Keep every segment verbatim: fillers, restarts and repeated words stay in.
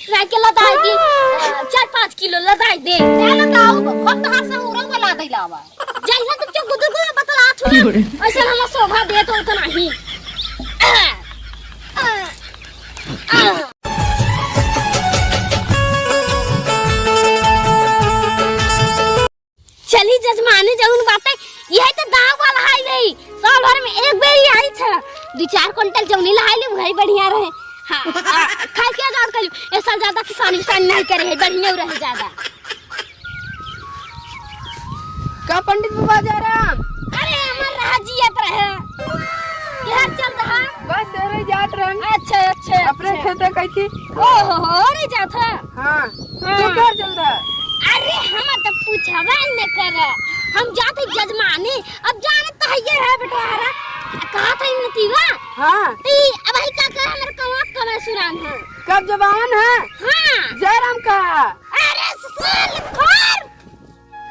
रह के लदाई दी, अ, चार पाँच किलो लदाई दे। चल बताओ, हम तोहार से उरंग में लादे लावा। जैसे तुम चुप गुदुर गुदुर बतलात हो ना, अरे। ऐसे हम शोभा दे तो उतना ही। चली जजमाने जौन बाटे, यही तो दाव वाला हाई नहीं। साल भर में एक बेर ही आई था, दो चार कुंटल जौनी लहाई ले, वही बढ़िया रहे। हाँ, आ, खाए के आजाद कर ली। ए साल ज्यादा किसानी विसानी नहीं करे है, बढ़िया रहे ज्यादा। का पंडित बाबा जयराम? अरे, हमर रहा जियत रहे। केहर चल रहा? बस, अरे, जात रहन। अच्छा, अच्छा, अपने अच्छा। खेते कैसी? ओहो हो, अरे, जात है। हाँ, हाँ। तू केहर चल रहा? अरे, हम तो पूछबे न कर। हम जात है जजमानी। अब जानत तो है ये है बेटवा हरा। कहा था इमनतीवा? हाँ। ई, अब ही का कहे हमर कौआ कमे सुरान है। कब जबान है? हाँ। जयराम का? अरे, साल खोर।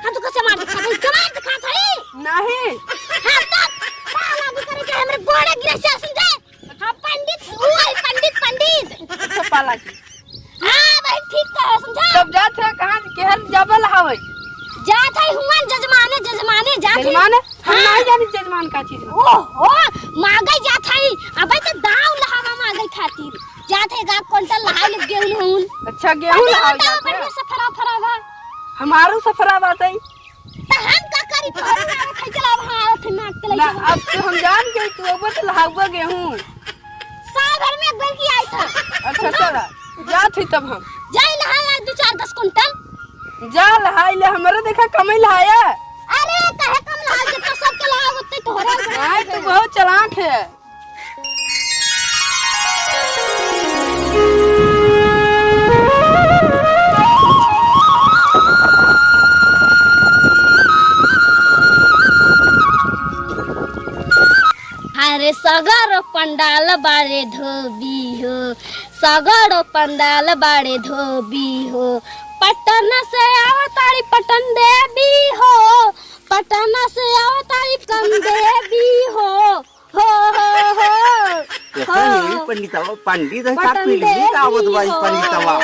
हम तो कुछ जबान दिखा दे, जबान दिखा था ई। नहीं। हम तो पाला भी करे चाहे हमरे गोड़े गिरे से समझे। हाँ, पंडित, वही पंडित, पंडित। अच्छा, पाला की। हाँ, भाई, ठीक कहा, समझा? तब जात है कहाँ, केहर जबल हवे? जात है हुआन जजमाने, जजमाने, जात है। जजमाने? हम हाँ। नहीं जानी जजमान का चीज। ओहो, मांगे जात है। अबे तो दाव लहावा मांगे खातिर। जात है एक आध कुंटल लहाई ले गेहूं हून। अच्छा, गेहूं अरे, लहाई बताओ, जात है? बढ़िया सफरा फरा बा। हमारो सफरा बात है। त हम का करी? तोहरे नाम खाई चला, अब हाँ, ओठे नाक के ना, लइका। अब तो हम जान गए, तू अब तो लहाउबा गेहूं। साल भर में एक बेर की आई था। अच्छा, चला, जात ही तब हम। जाई लहाई आज दो चार दस कुंटल। जा लहाई ले, हमरे देखा कमई लहाया। अरे, काहे कम लहाई, जितना सबके लहाई, उतने तोहरे लहाई। नहीं, तू बहुत चालाक है। अरे सगरो पंडाल बाड़े धोबी हो, सगरो पंडाल बाड़े धोबी हो, पटना से आवतारी पटन देवी हो, पटना से आवतारी पटन देवी हो। हो, हो, हो। कैसे हो। नहीं पंडितवा, पंडित है का पटन पीढ़ी का आवत देवी बा ई हो। पंडितवा।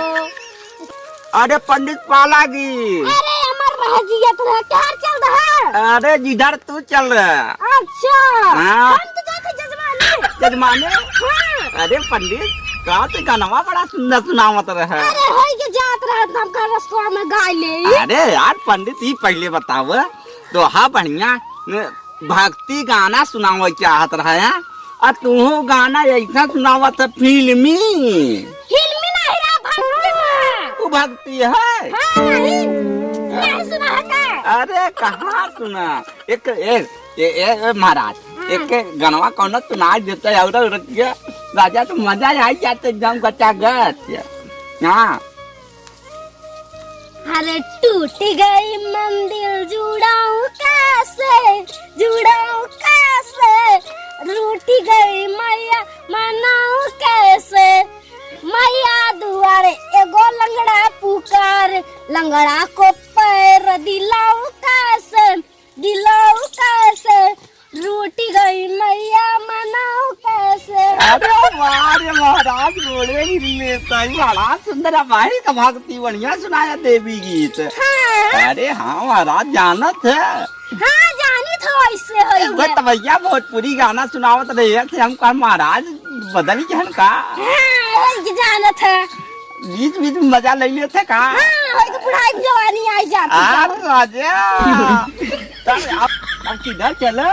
अरे पंडित पालागी। अरे हमर रह जिया तू है, क्या चल रहा है? अरे जिधर तू चल रहा। अच्छा। हाँ। हम तो जाते जजमाने। जजमाने? हाँ। अरे पंडित, का ते गानवा बड़ा सुंदर सुनावत रहा। अरे होई के जात रहा, हम का रस्तवा में गाय ले। अरे यार पंडित, ई पहले बताव, तो हा बढ़िया, न, भक्ति गाना सुनावे चाहत रहे हैं, आ तू गाना ऐसा सुनावत है फिल्मी। फिल्मी नहीं रहा, भक्ति में। वो भक्ति है? हाँ, नहीं, नहीं सुना है का? अरे कहाँ सुना? एक, ए, ए, ए, ए, महाराज, हाँ। एक गनवा कौनो सुनाई देते और रखिए, राजा तो मजा आई जाते एकदम गचागच। हाँ। अरे टूट गई मंदिर जुड़ाऊं कैसे, जुड़ाऊं कैसे, रूठ गई मैया मनाऊं कैसे, मैया दुआरे एगो लंगड़ा पुकार, लंगड़ा को पैर दिलाऊं कैसे, दिलाऊं कैसे, रूठ गई मैया मनाऊं कैसे। अरे वाह रे महाराज, गोड़े गिर लेता ही, बड़ा सुंदर है भाई, तो भक्ति बढ़िया सुनाया देवी गीत। हाँ। अरे हाँ महाराज, जानत है। हाँ, जानी तो ऐसे होई ए, है। तो भैया भोजपुरी गाना सुनावत रहे थे, हम कहा महाराज बदल गए हैं का? हाँ, वही जानत है। बीच बीच में मजा ले लेते का? हाँ, होई तो बुढ़ाई में जवानी आई जाती आ, है। राजा। तब अब, अब किधर चला?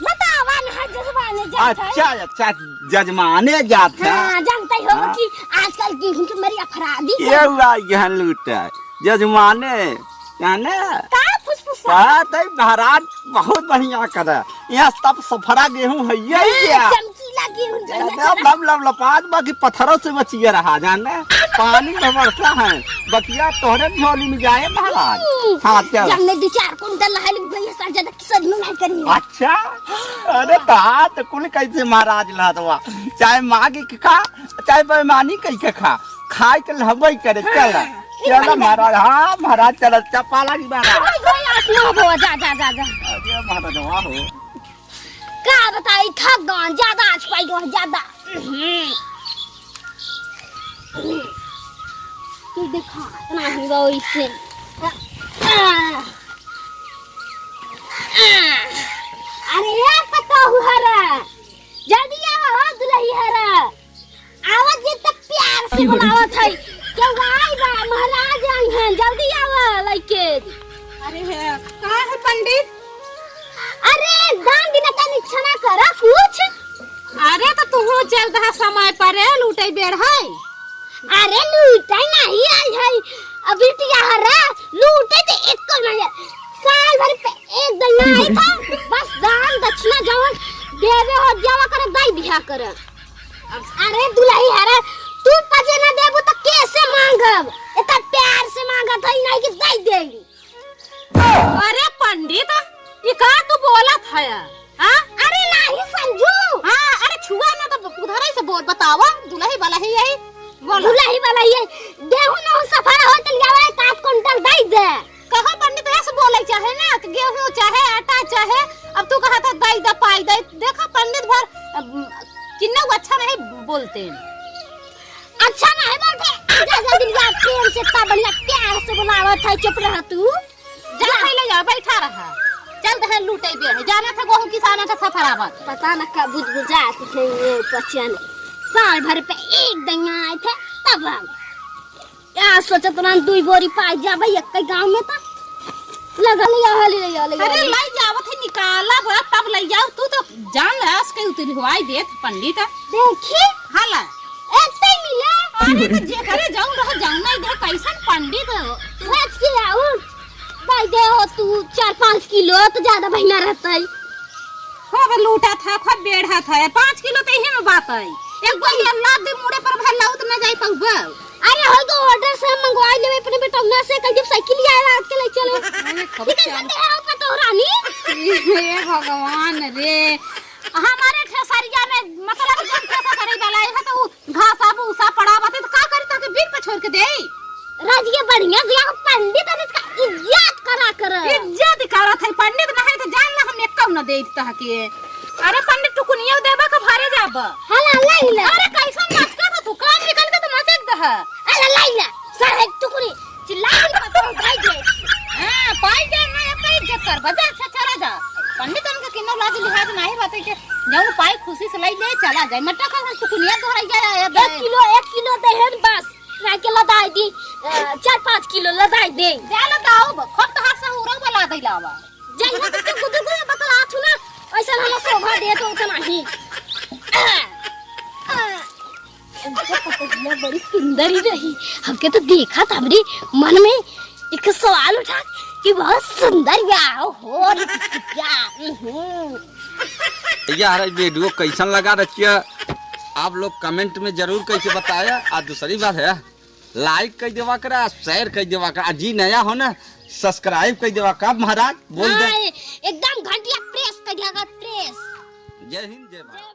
बतावा ना, जजमाने जात है। अच्छा, अच्छा, जजमाने जात है। हाँ, जानते हो हाँ। कि आजकल गेहूं के मरी अफरादी ये कर हुआ गहन लूट है। जजमाने, जाने? का फुसफुसा? बात है महाराज, बहुत बढ़िया करे। यहाँ सब सफरा गेहूं है ये हाँ, क्या? चमकीला गेहूं एकदम लप लप लपात, बाकी पत्थरों से बचिए रहा जाने। पानी में बरसा है, बकिया तोहरे झोली में जाए महाराज। हम्म, हाँ, चल। जब मैं दो चार कुंटल लहाई लूं भैया, सर ज्यादा किसान में नहीं करिए। अच्छा, अरे ता तो कुल कैसे महाराज लहतवा, चाहे मांगे के खा, चाहे बेईमानी कई के खा, खाए के लहबई करे। हाँ, चल, ये चल बढ़िया। महाराज, हाँ महाराज, चल, चप्पा लागी महाराज। अरे भाई, आसमान हो, जा, जा, जा, जा। अरे महाराज, वाह हो। का बताई, थक गए, ज्यादा आज पाई गए, ज्यादा। हम्म। तू देखा, इतना ही वो इसे। आ, आ, आ। अरे यार, पतोहू हरा, जल्दी आवा हो दुलही हरा। आवत जे त प्यार से बुलावत है। केहू आई बा, महाराज आई हैं, जल्दी आवा लइके। अरे हे, का है पंडित? अरे दान दिन तनी क्षमा करा कुछ। अरे तो तू चल दहा समय पर लूटै बेर है। अरे लूटै नहीं आई है, अभी तो यहाँ रह, लूटै तो एक को नहीं है। साल भर पे एक दिन ना आई था, बस दान दक्षिणा जवन देवे हो जावा कर, दई दिया कर। अरे दुलही हरा, तू पजे ना देबू तो कैसे मांगब? इतना प्यार से मांगत है, नहीं कि दई देबी। अरे पंडित, ई का तू बोलत है? हाँ? अरे नाही संजू। हाँ, अरे छुआ ना तो उधर ही से बोल, बतावा, दुलही वाला ही यही। बोला। दुलही वाला ये गेहूं न सफा हो तो लियावा एक आध कुंटल दई दे। कहो पंडित, ऐसे बोले चाहे ना कि गेहूं चाहे, आटा चाहे, अब तू कहा था दई दे, पाई दे। देखो पंडित भर, अब, किन्ना वो अच्छा नहीं बोलते हैं। अच्छा नहीं बोलते, आजा जल्दी लिया, प्रेम से इतना बढ़िया प्यार से बुलावत है, चुप रह तू। जा पहले जा, बैठा रहा। चल दहन लूटे बेर है, जाना था गेहूं किसाना का सफरावत। पता न का बुझबुझात है ये पचन। साल भर पे एक दिन आए थे, तब हम क्या सोचत रहन, दुई बोरी पाई जाबे एक गांव में त। लगा ले, यहाँ ले, यहाँ ले, अरे यहाँ ले। लई जावत है, निकाला बा, तब लई जाओ। तू तो जान रहा, उसके उतरी हुआई देत पंडित। देखी? हाला। एते मिले। अरे तो जेकरे जाऊं रहो, जाऊं नहीं दे, कैसन पंडित हो? रच के आऊ। भाई दे हो तू चार पाँच किलो, तो ज्यादा महीना रहता है। खूब लूटा था, खूब बेढ़ा था, पाँच किलो तो यही में बात है। एक बार अल्लाह दे मुड़े पर भर लाऊ तो न जाई पाऊबा। अरे हो तो ऑर्डर से हम मंगवा लेवे अपने बेटौना से, कहीं जब साइकिल आए रात के ले चलो। अरे खूब ठीक है, चाल। संडे है ऊपर तो रानी। हे भगवान रे, हमारे खेसरिया में मतलब जब कैसा करे वाला है तो घासा भूसा पड़ा बाटे तो का करी, ताके बीच पे छोड़ के दे। राजकीय बढ़िया से यहाँ पंडित है, इसका इज्जत करा कर। इज्जत करत है, पंडित ना है तो जान ला हम एक्कौ न दे तहके। अरे पंडित टुकुनिया देबा का भरे जाब। हला लई ला। अरे कैसन नाचका था तू, कान निकल के तो नाचक दह। हला लई ला, सारे टुकुनी चिल्ला के मत भाई दे। हाँ, पाई दे ना, ये कई इज्जत कर, बजा अच्छा चला जा। पंडित उनके किन्नो लाज लिहाज नाही बाटे के, जौन पाई खुशी से लई ले चला जाए। मट्टा का टुकुनिया धराई जाए, ये एक दे। किलो, एक किलो दे है बस। राय के लदाई दी, अ, चार पाँच किलो लदाई दे। जा लदाओ, ब-, खूब तो हाथ से उरंग बला दे लावा। जइया तो तू गुदु गुदु बतला थू ना, ऐसा हम शोभा दे तो उतना ही। हमके पतोहिया बड़ी सुंदर ही रही, हमके तो देखा था हमरे मन में एक सवाल उठा कि बहुत सुंदर या हो लिपस्टिक या। हम्म। यार, ये वीडियो कैसन लगा रचिया, आप लोग कमेंट में जरूर करके बताया। आ दूसरी बात है, लाइक कर देवा करा, शेयर कर देवा करा। आ जी नया हो ना, सब्सक्राइब कर देवा का महाराज, बोल दे। हाँ, एकदम घंटिया प्रेस कर दिया कर, प्रेस। जय हिंद, जय भारत।